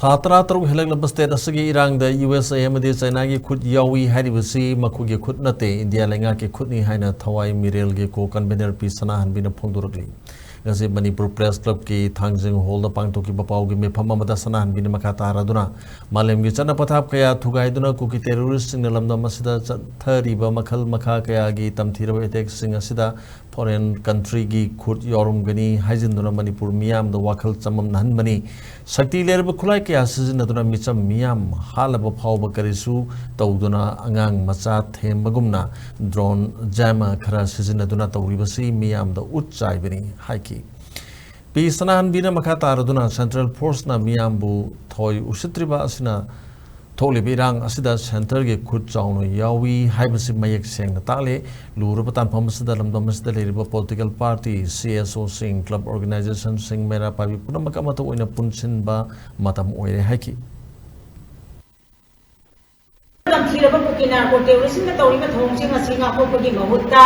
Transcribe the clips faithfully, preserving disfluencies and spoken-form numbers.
ꯊꯥ ꯇꯔꯥ ꯇꯔꯨꯛ ꯍꯦꯜꯂꯛꯂꯕ ꯁ꯭ꯇꯦꯠ ꯑꯁꯤꯒꯤ ꯏꯔꯥꯡꯗ ꯌꯨ ꯑꯦꯁ ꯑꯦ ꯑꯃꯗꯤ ꯆꯥꯏꯅꯥꯒꯤ ꯈꯨꯠ ꯌꯥꯎꯏ ꯍꯥꯏꯔꯤꯕꯁꯤ ꯃꯈꯣꯏꯒꯤ ꯈꯨꯠ ꯅꯠꯇꯦ, ꯏꯟꯗꯤꯌꯥ ꯂꯩꯉꯥꯛꯀꯤ ꯈꯨꯠꯅꯤ ꯍꯥꯏꯅ ꯊꯋꯥꯏ ꯃꯤꯔꯦꯜꯒꯤ ꯀꯣ ꯀꯟꯚꯦꯅꯔ ꯄꯤ ꯁꯅꯥꯍꯟꯕꯤꯅ ꯐꯣꯡꯗꯣꯔꯛꯂꯤ꯫ ꯉꯁꯤ ꯃꯅꯤꯄꯨꯔ ꯄ꯭ꯔꯦꯁ ꯀ꯭ꯂꯕꯀꯤ ꯊꯥꯡꯖꯤꯡ ꯍꯣꯜꯗ ꯄꯥꯡꯊꯣꯛꯈꯤꯕ ꯄꯥꯎꯒꯤ ꯃꯤꯐꯝ ꯑꯃꯗ ꯁꯅꯥꯍꯟꯕꯤꯅ ꯃꯈꯥ ꯇꯥꯔꯗꯨꯅ, ꯃꯥꯂꯦꯝꯒꯤ ꯆꯠꯅ ꯄꯊꯥꯞ ꯀꯌꯥ ꯊꯨꯒꯥꯏꯗꯨꯅ ꯀꯨꯀꯤ ꯇꯦꯔꯣꯔꯤꯁꯁꯤꯡꯅ ꯂꯝꯗꯝ ꯑꯁꯤꯗ ꯆꯠꯊꯔꯤꯕ ꯃꯈꯜ ꯃꯈꯥ ꯀꯌꯥꯒꯤ ꯇꯝꯊꯤꯔꯕ ꯑꯦꯇꯦꯛꯁꯤꯡ ꯑꯁꯤꯗ ꯐꯣꯔꯦꯟ ꯀꯟꯇ꯭ꯔꯤꯒꯤ ꯈꯨꯠ ꯌꯥꯎꯔꯝꯒꯅꯤ ꯍꯥꯏꯖꯤꯟꯗꯨꯅ ꯃꯅꯤꯄꯨꯔ ꯃꯤꯌꯥꯝꯗ ꯋꯥꯈꯜ ꯆꯃꯝꯅꯍꯟꯕꯅꯤ꯫ ꯁꯛꯇꯤ ꯂꯩꯔꯕ ꯈꯨꯠꯂꯥꯏ ꯀꯌꯥ ꯁꯤꯖꯤꯟꯅꯗꯨꯅ ꯃꯤꯆꯝ ꯃꯤꯌꯥꯝ ꯍꯥꯠꯂꯕ ꯐꯥꯎꯕ ꯀꯔꯤꯁꯨ ꯇꯧꯗꯨꯅ, ꯑꯉꯥꯡ ꯃꯆꯥ ꯊꯦꯝꯕꯒꯨꯝꯅ ꯗ꯭ꯔꯣꯟ ꯖꯥꯃ ꯈꯔ ꯁꯤꯖꯤꯟꯅꯗꯨꯅ ꯇꯧꯔꯤꯕꯁꯤ ꯃꯤꯌꯥꯝꯗ ꯎꯠ ꯆꯥꯏꯕꯅꯤ ꯍꯥꯏꯈꯤ꯫ ꯄꯤ ꯁꯅꯥꯍꯟꯕꯤꯅ ꯃꯈꯥ ꯇꯥꯔꯗꯨꯅ, ꯁꯦꯟꯇ꯭ꯔꯦꯜ ꯐꯣꯔꯁꯅ ꯃꯤꯌꯥꯝꯕꯨ ꯊꯣꯏ ꯎꯁꯤꯠꯇ꯭ꯔꯤꯕ ꯑꯁꯤꯅ ꯊꯣꯛꯂꯤꯕ ꯏꯔꯥꯡ ꯑꯁꯤꯗ ꯁꯦꯟꯇꯔꯒꯤ ꯈꯨꯠ ꯆꯥꯎꯅ ꯌꯥꯎꯏ ꯍꯥꯏꯕꯁꯤ ꯃꯌꯦꯛ ꯁꯦꯡꯅ ꯇꯥꯛꯂꯦ꯫ ꯂꯨꯔꯕ ꯇꯥꯟꯐꯝ ꯑꯁꯤꯗ ꯂꯝꯗꯝ ꯑꯁꯤꯗ ꯂꯩꯔꯤꯕ political party, C S ꯑꯣꯁꯤꯡ, club ꯑꯣꯔꯒꯅꯥꯏꯖꯦꯁꯟꯁꯤꯡ, ꯃꯩꯔꯥ ꯄꯥꯏꯕꯤ ꯄꯨꯝꯅꯃꯛ ꯑꯃꯠꯇ ꯑꯣꯏꯅ ꯄꯨꯟꯁꯤꯟꯕ ꯃꯇꯝ ꯑꯣꯏꯔꯦ ꯍꯥꯏꯈꯤ꯫ ꯇꯝꯊꯤꯔꯕ ꯀꯨꯀꯤ ꯅꯥꯔꯀꯣ ꯇꯦꯔꯣꯔꯤꯁꯁꯤꯡꯅ ꯇꯧꯔꯤꯕ ꯊꯧꯑꯣꯡꯁꯤꯡ ꯑꯁꯤ ꯉꯥꯛꯊꯣꯛꯄꯒꯤ ꯃꯍꯨꯠꯇ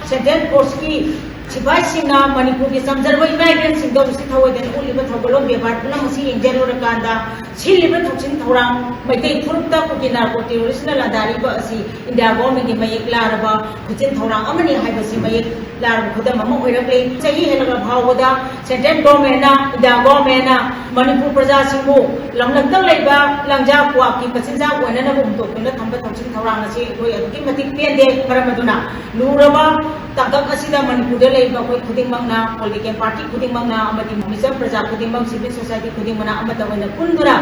ꯁꯦꯟꯇ꯭ꯔꯦꯜ ꯐꯣꯔꯁꯀꯤ ꯁꯤꯐꯥꯏꯁꯤꯡꯅ ꯃꯅꯤꯄꯨꯔꯒꯤ ꯆꯝꯖꯔꯕ ꯏꯃꯥ ꯏꯕꯦꯜꯁꯤꯡꯗ ꯎꯁꯤꯠ ꯊꯑꯣꯏꯗꯅ ꯎꯠꯂꯤꯕ ꯊꯧꯒꯜꯂꯣꯟ ꯕꯦꯕꯥꯔ ꯄꯨꯝꯅꯃꯛ ꯑꯁꯤ ꯌꯦꯡꯖꯜꯂꯨꯔꯀꯥꯟꯗ, ꯁꯤꯜꯂꯤꯕ ꯊꯧꯁꯤꯟ ꯊꯧꯔꯥꯡ, ꯃꯩꯇꯩ ꯐꯨꯔꯨꯞꯇ ꯀꯨꯀꯤ ꯅꯥꯔꯀꯣ ꯇꯦꯔꯣꯔꯤꯁꯅ ꯂꯥꯟꯗꯥꯔꯤꯕ ꯑꯁꯤ ꯏꯟꯗꯤꯌꯥ ꯒꯣꯔꯃꯦꯟꯒꯤ ꯃꯌꯦꯛ ꯂꯥꯔꯕ ꯊꯧꯁꯤꯟ ꯊꯧꯔꯥꯡ ꯑꯃꯅꯤ ꯍꯥꯏꯕꯁꯤ ꯃꯌꯦꯛ ꯂꯥꯔꯕ ꯈꯨꯗꯝ ꯑꯃ ꯑꯣꯏꯔꯛꯂꯤ꯫ ꯆꯍꯤ ꯍꯦꯜꯂꯛꯂꯕ ꯐꯥꯎꯕꯗ ꯁꯦꯟꯇ꯭ꯔꯦꯜ ꯒꯣꯔꯃꯦꯟꯅ, ꯏꯟꯗꯤꯌꯥ ꯒꯣꯔꯃꯦꯟꯅ ꯃꯅꯤꯄꯨꯔ ꯄ꯭ꯔꯖꯥꯁꯤꯡꯕꯨ ꯂꯝꯂꯛꯇ ꯂꯩꯕ ꯂꯪꯖꯥ ꯀ꯭ꯋꯥꯛꯀꯤ ꯃꯆꯤꯟꯖꯥꯛ ꯑꯣꯏꯅꯅꯕ ꯍꯨꯟꯗꯣꯛꯇꯨꯅ ꯊꯝꯕ ꯊꯧꯁꯤꯟ ꯊꯧꯔꯥꯡ ꯑꯁꯤ ꯑꯩꯈꯣꯏ ꯑꯗꯨꯛꯀꯤ ꯃꯇꯤꯛ ꯄꯦꯟꯗꯦ꯫ ꯃꯔꯝ ꯑꯗꯨꯅ ꯂꯨꯔꯕ ꯇꯥꯡꯀꯛ ꯑꯁꯤꯗ ꯃꯅꯤꯄꯨꯔꯗ ꯂꯩꯔꯤꯕ ꯑꯩꯈꯣꯏ ꯈꯨꯗꯤꯡꯃꯛꯅ, ꯄꯣꯂꯤꯇꯤꯀꯦꯜ ꯄꯥꯔꯇꯤ ꯈꯨꯗꯤꯡꯃꯛꯅ ꯑꯃꯗꯤ ꯃꯤꯆꯝ ꯄ꯭ꯔꯖꯥ ꯈꯨꯗꯤꯡꯃꯛ, ꯁꯤꯚꯤꯜ ꯁꯣꯁꯥꯏꯇꯤ ꯈꯨꯗꯤꯡꯃꯛꯅ ꯑꯃꯠꯇ ꯑꯣꯏꯅ ꯄꯨꯟꯗꯨꯅ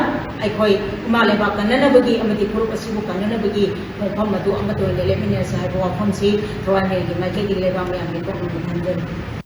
ꯑꯩꯈꯣꯏ ꯏꯃꯥ ꯂꯩꯕꯥꯛ ꯀꯟꯅꯅꯕꯒꯤ ꯑꯃꯗꯤ ꯐꯨꯔꯨꯞ ꯑꯁꯤꯕꯨ ꯀꯟꯅꯅꯕꯒꯤ ꯈꯣꯡꯐꯝ ꯑꯗꯨ ꯑꯃꯠꯇ ꯑꯣꯏꯅ ꯂꯦꯞꯃꯤꯟꯅꯁꯤ ꯍꯥꯏꯕ ꯋꯥꯐꯝꯁꯤ ꯊꯋꯥꯏ ꯃꯦꯜꯒꯤ ꯃꯥꯏꯀꯩꯗꯒꯤ ꯂꯩꯕꯥꯛ ꯃꯌꯥꯝꯒꯤ ꯄꯣꯛꯅꯕ ꯊꯝꯖꯔꯤ꯫